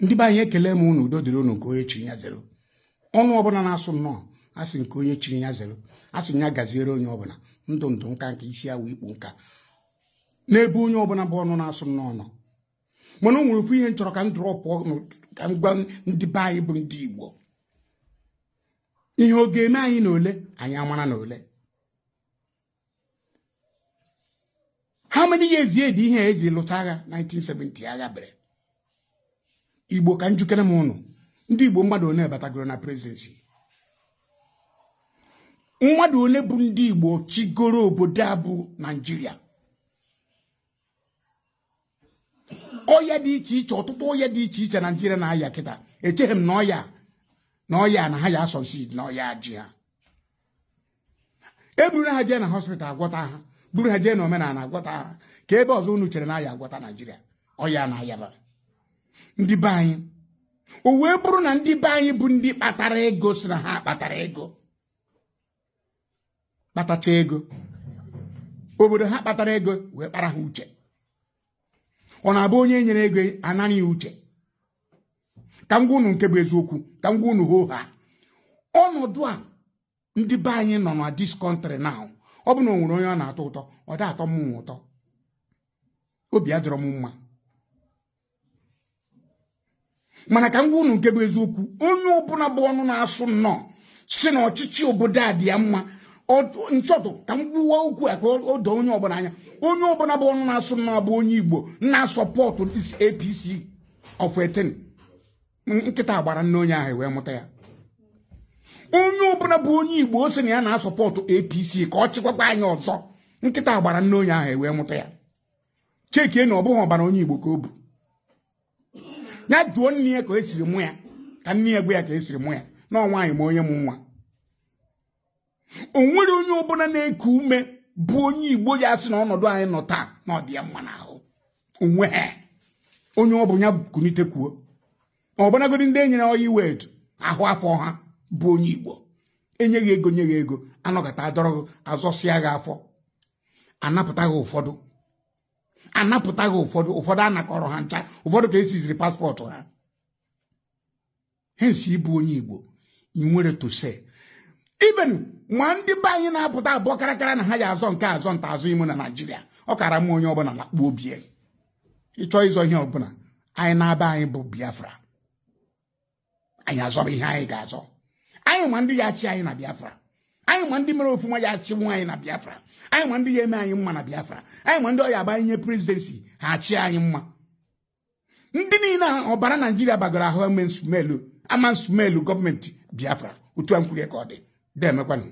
Ndị be anyị, ekele m unu. Udo dịrị unu. Nke onye chiri ya zere. Ọnụ ọbụla na-asụ nnọọ, asị nke onye chiri ya zere, asị ya gaziere onye ọbụla. Ndụ ndụ, nka nka, isi awụ ikpu nka n'ebe onye ọbụla bụ ọnụ na-asụ nnọọ nọ. Mana o nwere ofu ihe m chọrọ ka m drop, ka m gwa ndị be anyị bụ ndị Igbo. Ihe ọ ga-eme anyị na ole anyị amara na ole. How many years dị ihe eji lụta agha 1970 agha bere Igbo? Ka njikere m ụnụ, ndị Igbo, mmadụ one batagoro na presidency? Mmadụ one bụ ndị Igbo chigoro obodo a bụ Naijiria? Ọya dị iche iche, ọtụtụ ọya dị iche iche Naijiria na-aya kịta. Echeghị m na ọya na ọya na ha ya asọsid na ọya ji ha. Eburu ha jee na hospital agwọta ha, buru ha jee na omenala agwọta ha. Ka ebe ọzọ unu chere na aya agwọta Naijiria ọya na-ayaba ndị be anyị? O wee bụrụ na ndị be anyị bụ ndị kpatara ego, si na ha kpatara ego, kpatacha ego obodo ha, kpatara ego wee kpara ha uche. Ọ na-abụ onye nyere ego anaghị uche. Ka m gwa unu nke bụ eziokwu, ka m gwa unu hoo ha, ọnọdụ a ndị be anyị nọ na this country now, ọ bụ na o nwere onye ọ na-atọ ụtọ, ọ da atọ m ụtọ. Obi adịrọ m mma. Mana ka m gwa unu nke bụ eziokwu, onye ọbụla bụ ọnụ na-asụ nnọọ si na ọchịchị obodo a dị ya mma, nchọtụ ka m gbuwa okwu a ka o doo onye ọbụla anya. Onye ọbụla bụ ọnụ na-asụ nnọọ bụ onye Igbo na-asọpọtụ APC of 18, nkịta gbara nne onye ahụ wee mụta ya. Onye ọbụla bụ onye Igbo o sị na ya na-asọpọtụ APC ka ọ chịkwakwa anyị ọzọ, nkịta gbara nne onye ahụ wee mụta ya. Chekie na ọ bụghị ọbara onye Igbo ka o bu. Ya jụọ nne ya ka esiri mụ ya, ka nne ya gwa ya ka esiri mụ ya na ọ nwaanyị ma onye mụ nwa. O nwere onye ọbụla na-eku ume bụ onye Igbo ya sị na ọnọdụ anyị nọ taa na ọ dị ya mma n'ahụ onwe ha? Onye ọ bụ ya kunite kwuo. Ọbụnagodi ndị enyere ọya iwe etu ahụ afọ ha bụ onye Igbo, enyeghị ego, nyeghị ego, anọkọta adọrọ azọsịa gị afọ, anapụta gị ụfọdụ, anapụta gị ụfọdụ, ụfọdụ anakọrọ ha ncha, ụfọdụ ka esiziri passport ha. Hence, ịbụ onye Igbo, ị nwere to say. Even ma ndị be anyị na-apụta abụọ karakara na ha ya azọ nke azọ nta azọ ime na Naijiria, ọ kara mma onye ọbụla lakpuo obie. Ịchọ ịzọ ihe ọbụla, anyị na-aba anyị bụ Biafra, anyị azọba ihe anyị ga-azọ. Anyị ma ndị ya achị anyị na Biafra, anyị ma ndị mere ofuma ya achịnwu anyị na Biafra, anyị ma ndị ya eme anyị mma na Biafra, anyị ma ndị ọya agba nye presidency ha achị anyị mma. Ndị niile ọbara Naijiria bagoro ahụ ama nsumelu gọọmenti Biafra. Otu a nkwurie ka ọ dị demekwanụ.